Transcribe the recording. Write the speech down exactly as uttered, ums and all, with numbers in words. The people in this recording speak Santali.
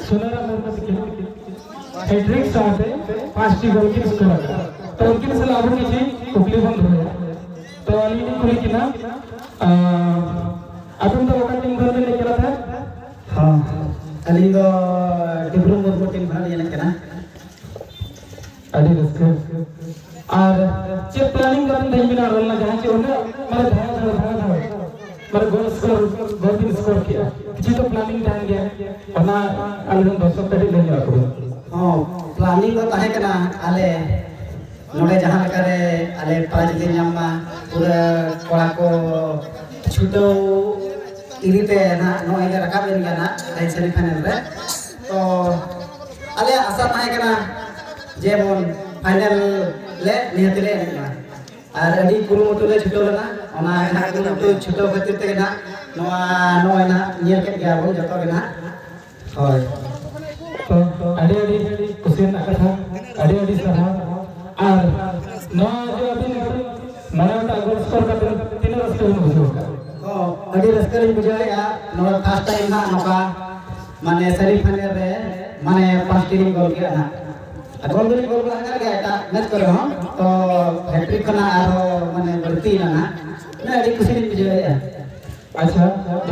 ᱥᱩᱱᱟᱨᱟ ᱢᱩᱨᱢᱩ ᱛᱟᱹᱠᱤᱱ ᱦᱮᱴᱨᱤᱠ ᱥᱟᱶᱛᱮ ᱯᱟᱸᱪᱴᱤ ᱜᱳᱞ ᱠᱤᱱ ᱥᱠᱳᱨ ᱟᱠᱟᱫᱟ᱾ ᱛᱚ ᱩᱱᱠᱤᱱ ᱥᱟᱞᱟᱜ ᱟᱵᱚ ᱠᱤᱪᱷᱩ ᱠᱩᱠᱞᱤ ᱵᱚᱱ ᱫᱚᱦᱚᱭᱟ᱾ ᱛᱚ ᱟᱹᱞᱤᱧ ᱞᱤᱧ ᱠᱩᱞᱤ ᱠᱤᱱᱟ, ᱟᱸ, ᱟᱵᱮᱱ ᱫᱚ ᱚᱠᱟ ᱴᱤᱢ ᱠᱷᱚᱱ ᱵᱮᱱ ᱦᱮᱡ ᱠᱟᱱᱟ ᱛᱟᱦᱮᱸᱫ? ᱦᱚᱸ, ᱟᱹᱞᱤᱧ ᱫᱚ ᱰᱤᱵᱽᱨᱩ ᱢᱩᱨᱢᱩ ᱴᱤᱢ ᱠᱷᱚᱱ ᱞᱤᱧ ᱦᱮᱡ ᱠᱟᱱᱟ᱾ ᱟᱹᱰᱤ ᱨᱟᱹᱥᱠᱟᱹ᱾ ᱟᱨ ᱪᱮᱫ ᱯᱞᱟᱱᱤᱝ ᱠᱟᱛᱮ ᱛᱮᱦᱮᱧ ᱵᱮᱱ ᱨᱚᱲ ᱞᱮᱱᱟ, ᱡᱟᱦᱟᱸ ᱪᱮ ᱩᱱᱟᱹᱜ ᱢᱟᱱᱮ ᱫᱷᱟᱣ ᱫᱷᱟᱣ ᱫᱷᱟᱣ ᱫᱷᱟᱣ ᱢᱟᱱᱮ ᱜᱳᱞ ᱥᱠᱳᱨ, ᱜᱳᱞ ᱵᱤᱱ ᱥᱠᱳᱨ ᱠᱮᱜᱼᱟ? ᱠᱤᱪᱷᱩ ᱛᱚ ᱯᱞᱟᱱᱤᱝ ᱛᱟᱦᱮᱱ ᱜᱮᱭᱟ, ᱚᱱᱟ ᱟᱞᱮ ᱨᱮᱱ ᱫᱚᱨᱥᱚᱠ ᱠᱟᱹᱴᱤᱡ ᱞᱟᱹᱭ ᱧᱚᱜ ᱟᱠᱚ ᱵᱤᱱ᱾ ᱦᱚᱸ, ᱯᱞᱟᱱᱤᱝ ᱫᱚ ᱛᱟᱦᱮᱸ ᱠᱟᱱᱟ ᱟᱞᱮ ᱱᱚᱰᱮ ᱡᱟᱦᱟᱸ ᱞᱮᱠᱟᱨᱮ ᱟᱞᱮ ᱯᱨᱟᱭᱤᱡᱽ ᱞᱮ ᱧᱟᱢ ᱢᱟ, ᱯᱩᱨᱟᱹ ᱠᱚᱲᱟ ᱠᱚ ᱪᱷᱩᱴᱟᱹᱣ ᱤᱫᱤ ᱛᱮ ᱱᱟᱦᱟᱜ ᱱᱚᱜᱼᱚᱭ ᱞᱮ ᱨᱟᱠᱟᱵ ᱮᱱ ᱜᱮᱭᱟ ᱱᱟᱦᱟᱜ ᱥᱮᱢᱤ ᱯᱷᱟᱭᱱᱮᱞ ᱨᱮ᱾ ᱛᱚ ᱟᱞᱮᱭᱟᱜ ᱟᱥᱟ ᱛᱟᱦᱮᱸ ᱠᱟᱱᱟ ᱡᱮᱢᱚᱱ ᱯᱷᱟᱭᱱᱮᱞ ᱞᱮ ᱱᱤᱦᱟᱹᱛ ᱞᱮ ᱮᱱᱮᱡ ᱢᱟ᱾ ᱟᱨ ᱟᱹᱰᱤ ᱠᱩᱨᱩᱢᱩᱴᱩ ᱞᱮ ᱪᱷᱩᱴᱟᱹᱣ ᱞᱮᱱᱟ᱾ ᱚᱱᱟ ᱱᱟᱦᱟᱜ ᱠᱩᱨᱩᱢᱩᱴᱩ ᱪᱷᱩᱴᱟᱹᱣ ᱠᱷᱟᱹᱛᱤᱨ ᱛᱮᱜᱮ ᱱᱟᱦᱟᱜ ᱱᱚᱣᱟ ᱱᱚᱜᱼᱚᱭ ᱱᱟᱦᱟᱜ ᱧᱮᱞ ᱠᱮᱫ ᱜᱮᱭᱟ ᱵᱚᱱ ᱡᱚᱛᱚ ᱜᱮ ᱱᱟᱦᱟᱜ᱾ ᱦᱳᱭ᱾ ᱛᱚ, ᱟᱹᱰᱤ ᱟᱹᱰᱤ ᱠᱩᱥᱤ ᱨᱮᱱᱟᱜ ᱠᱟᱛᱷᱟ, ᱟᱹᱰᱤ ᱟᱹᱰᱤ ᱥᱟᱨᱦᱟᱣ᱾ ᱟᱨ ᱱᱚᱣᱟ ᱡᱮ ᱟᱹᱵᱤᱱ ᱢᱚᱬᱮ ᱜᱚᱴᱟᱝ ᱜᱳᱞ ᱥᱠᱳᱨ ᱠᱟᱛᱮ ᱛᱤᱱᱟᱹᱜ ᱨᱟᱹᱥᱠᱟᱹ ᱵᱤᱱ ᱵᱩᱡᱷᱟᱹᱣ ᱠᱟᱜᱼᱟ? ᱦᱚᱸ, ᱟᱹᱰᱤ ᱨᱟᱹᱥᱠᱟᱹ ᱞᱤᱧ ᱵᱩᱡᱷᱟᱹᱣᱮᱫᱼᱟ᱾ ᱱᱚᱣᱟ ᱯᱷᱟᱥᱴ ᱴᱟᱭᱤᱢ ᱦᱟᱸᱜ ᱱᱚᱝᱠᱟ ᱢᱟᱱᱮ ᱥᱮᱢᱤ ᱯᱷᱟᱭᱱᱮᱞ ᱨᱮ ᱢᱟᱱᱮ ᱯᱟᱸᱪᱴᱤ ᱞᱤᱧ ᱜᱳᱞ ᱠᱮᱫᱼᱟ ᱦᱟᱸᱜ᱾ ᱟᱨ ᱜᱳᱞ ᱫᱚᱞᱤᱧ ᱜᱳᱞ ᱵᱟᱲᱟ ᱟᱠᱟᱫ ᱜᱮᱭᱟ ᱮᱴᱟᱜ ᱢᱮᱪ ᱠᱚᱨᱮ ᱦᱚᱸ, ᱛᱚ ᱦᱮᱴᱨᱤᱠ ᱠᱷᱚᱱᱟᱜ ᱟᱨᱦᱚᱸ ᱢᱟᱱᱮ ᱵᱟᱹᱲᱛᱤᱭᱮᱱᱟ ᱦᱟᱸᱜ᱾ ᱢᱟᱱᱮ ᱟᱹᱰᱤ ᱠᱩᱥᱤ ᱞᱤᱧ ᱵᱩᱡᱷᱟᱹᱣᱮᱫᱼᱟ᱾ ᱟᱪᱪᱷᱟ,